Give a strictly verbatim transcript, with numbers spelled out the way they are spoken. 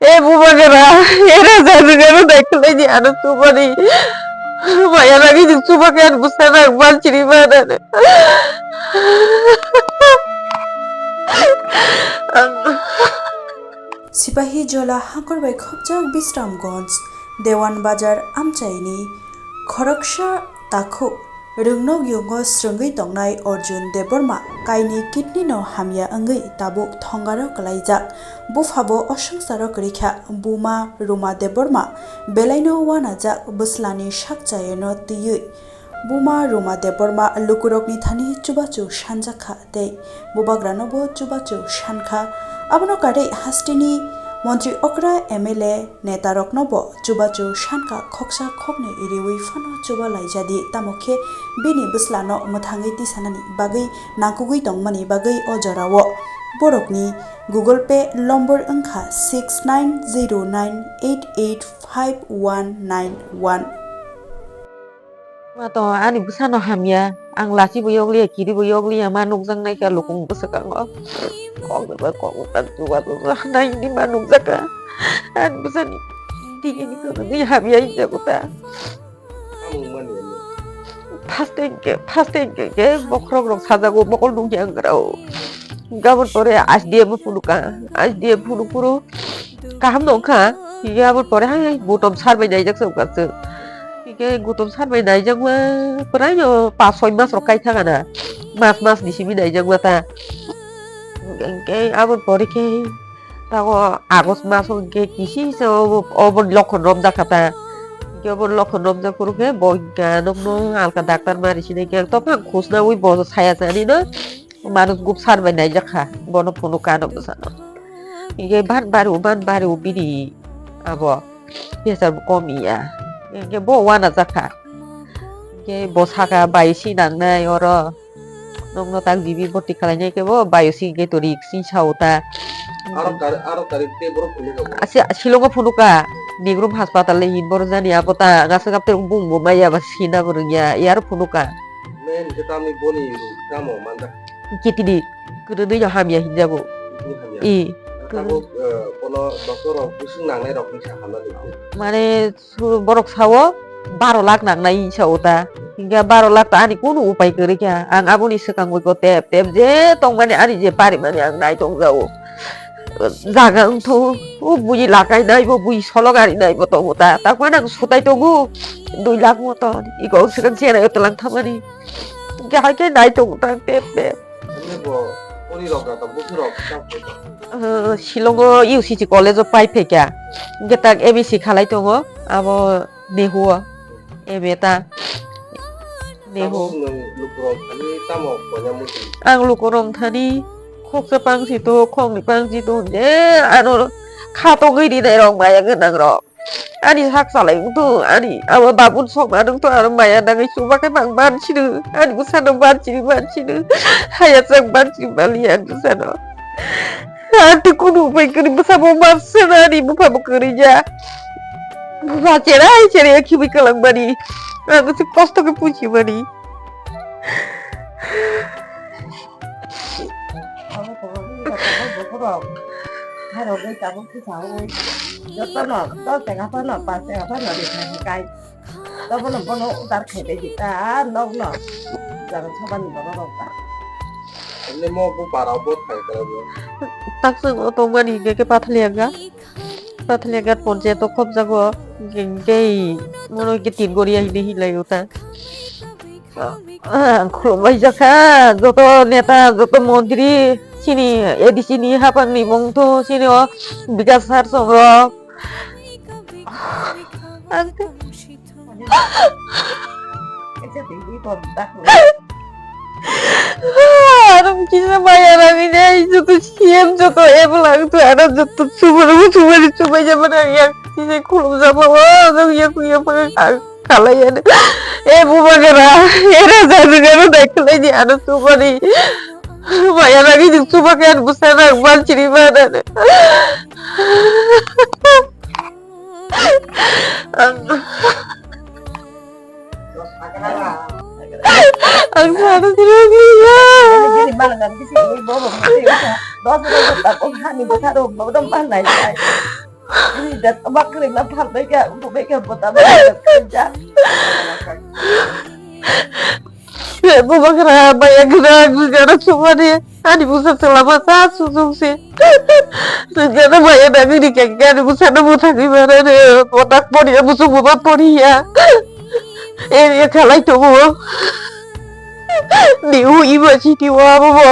E buma gra, era jadu jadu dai khlai di ano chubani. Maya lagi di chuba khe ano bwsana ang manchini mana. Sipahi Jola hangkor bai khopjak Bisramganj, Dewan Bazar amchaini khoroksa takhuk rwngnok yungo srwngwi tongnai Arjun Debbarma kaini kidney no hamya wngwi tabuk thongaro kwlaijak. Buphabo oswngsaro kwrwi kha, buma Ruma Debbarma belaino uanajak bwslani sak chayano twiwi. Buma Ruma Debbarma lukurokni thani chubachu sanjakha tei bubagrano bo chubachu sankha. Abono karwi hasteni montri okra, M L A, netarokno bo chubachu sankha, khoksa khoknwi riwi phano chuba laijadi, tamo khe bini bwslano mwthangwi tisanani bagwi nangkukgwi tongmani bagwi o jorao borokni Google Pay lombor wngkha six nine zero nine eight eight five one nine one. Ma to ani bwsano hamya, ang lachibo yokliya, kiribo yokliya, ma nukjaknai kha lukung bwswkango. Koknwi ba koknwi ba chuba chuba nai hwnwi ma nukjakha. Ani bwsani tini ni kwrwngwi hamya hinjago ta. First time khe, first time khe, khe bokhorok rok sajago, mokol nukya wngkha rao. Gabon pore S D M phunukha, S D M phunuk phuru kaham no wngkha, hingke aboni pore hai, hai, Gautam sir bai naijak se wngkha se. Hingke Gautam sir bai naijakma, prai no pas soi mas rok kai thangana, mas, mas ni simi naijakma ta. Hingke aboni pore khe, tago August mas o hingke kisi se obo, obo lokhon romjak kha ta. Hingke obo lokhon romjak phuru khe bo hingka nokno alka doctor mari sinai khe, topha ang khosna ui bo saya sani no. Manus gupsar bai naijak kha, bono phunuk kha ano bwsano. Hingke ban bari o, ban bari o bini abo pressure bo kom ya. Hingke bo uanajak kha. Hingke bo saka bai si nangnai oro. Nokno tak jibi boti khlainai khe bo bai o si hingke to risk si sa o ta. Aro kar-, aro karik tei borok phunuk kha bo. Asi, Shillong o phunuk kha. Nigrum hospital le hin boro jani abo ta. Ang aswk apter bung bo maya ba sina bo rwngya. Yar phunuk kha. Main khe tamni boni rwng tamo manjak. Kitini kwrwngwi no hamya hinjago. Kitini hamya. I. Tabuk, eh, bono doctor rok bising nangnai rok hinsa hamna nukgo. Mane su-, borok sao baro lakh nangnai hinsa o ta. Hinkhe baro lakh ta ani kunu upai kwrwi kha. Ang aboni swkang bai ko tep tep je tongmani ani je parimani ang nai tongjao. Jaga wngthu, o bui lakai nai bo, bui solok ari nai bo tongo ta. Takmani ang sutai tongo dui lakh moton. Iko ang swkang chenai o twlang thangmani. Hinkhe hai khe nai tongo ta tep tep. Ani bo pori rok na ta busu rok ta. Eh, Shillong o U C C college o pai phaikha. Hinkhe tak M S C khalai tongo abo Nehu o. M A ta Nehu. Tabuk nwng lukurok thani tamo koina muchung? Ang lukurok thani khoksa pangsi to, khokni pangsi to, je ano kha tongwi rinai rok maya gwnang rok. Ani sak salai wngthu, ani abo babun sokma wngthu, ano maya nangwi chuba khe bang ban sinu, ani bwsano ban sini, ban sinu, haya chak ban sini mali ani bwsano. Ani kunu upai kwrwi bwsabo ban sina, ani buphabo kwrwi ya. Bupha cherai cherai khibi kwlangmani, ano se kosto khe puchimani. Abo tongo, abo tongo, bokhorok. Khairogwi tabuk tisaui. Jotono, dos taka phano, panch taka phano rikha hikai. Tobono bono udar khaidai di ta nokno. Jara sabani bororok ta. Ani mo bo para bo thai kara bo. Taksung o tongmani hingke khe Pathalianga. Pathalianga ponchayat o khopjago. Hingke mono hingke tin goriya hini hinlai o ta. Ah, khulumbai jakha, joto neta, joto montri, chini A D C ni haphang ni mung tu, chini o Bikas sar songrok. Ang te- Arong kisa maya rami dei, joto C M, joto M L A, ang tu, ano joto sumar, sumar, sumar, jaman, yang kisa khulum jama, oh, yang, yang, yang, Khalai ano. E buma gra, era jadu jadu dai khlai di ano chubani. Maya lagi di chuba khe ano bwsana ang manchini mana. Ang, ang sana sini ya. Dos orang tak kok hani besar dong, dong mana ya. Bakri na phalbai ka, bubai ka bota ba. Bubagra maya gra gra sumani. Ani busa chalama sa susung si. Gana maya nangini kengke ani busa no busa ni mara ne. Otak pori ya, busu buba pori ya. Eh, ya khalai to bo. Ni u iba si ti wa bo bo.